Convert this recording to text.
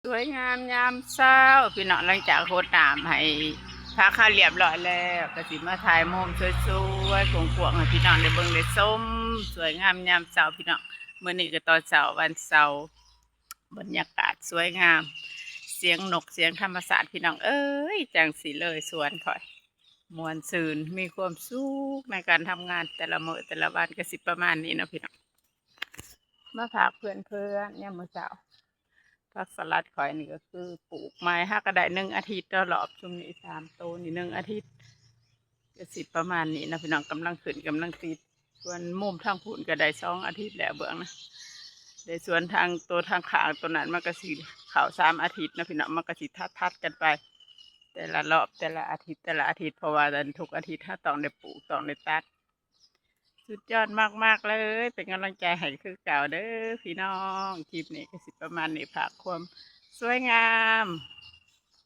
ສວຍງາມຍາມເຊົ້າ ພີ່ນ້ອງ ຫຼັງຈາກຫົດນ້ຳໃຫ້ຜັກເຮົາລຽບຮ້ອຍແລ້ວ ກໍຊິມາຖ່າຍມຸມສວຍໆ ກວ້າງໆ ໃຫ້ພີ່ນ້ອງໄດ້ເບິ່ງໄດ້ຊົມ ສວຍງາມຍາມເຊົ້າ ພີ່ນ້ອງ. ມື້ນີ້ກໍຕອນເຊົ້າວັນເສົາ ບັນຍາກາດສວຍງາມ ສຽງນົກ ສຽງທຳມະຊາດ ພີ່ນ້ອງເອີຍ ຈັ່ງຊິເລີຍສວນຂ້ອຍ ມ່ວນຊື່ນ ມີຄວາມສຸກໃນການທຳງານແຕ່ລະມື້ແຕ່ລະວັນ ກໍຊິປະມານນີ້ເນາະ ພີ່ນ້ອງ. ມາຝາກເພື່ອນໆ ຍາມມື້ເຊົ້າ ຜັກສະຫຼັດຂ້ອຍນີ້ກໍຄືປູກໃໝ່ ຫາກໍໄດ້ໜຶ່ງອາທິດເນາະ ລອບຊຸມນີ້ສາມໂຕນີ້ໜຶ່ງອາທິດ ກໍຊິປະມານນີ້ເນາະ ພີ່ນ້ອງ. ກຳລັງຂຶ້ນ ກຳລັງຕິດ ສ່ວນມຸມທາງພຸ້ນກໍໄດ້ສອງອາທິດແລ້ວ ເບື້ອງນະ ໄດ້ສວນທາງໂຕທາງຂ້າງໂຕນັ້ນ ມັນກໍຊິເຂົ້າສາມອາທິດເນາະ ພີ່ນ້ອງ. ມັນກໍຊິຖັດໆກັນໄປ ແຕ່ລະລອບ ແຕ່ລະອາທິດ ແຕ່ລະອາທິດ ເພາະວ່າທຸກອາທິດເຮົາຕ້ອງໄດ້ປູກ ຕ້ອງໄດ້ຕັດ. ສຸດຍອດມາກໆເລີຍ ເປັນກຳລັງໃຈໃຫ້ຄືເກົ່າເດີພີ່ນ້ອງ. ຄລິບນີ້ກໍຊິປະມານນີ້ ຝາກຄວາມສວຍງາມ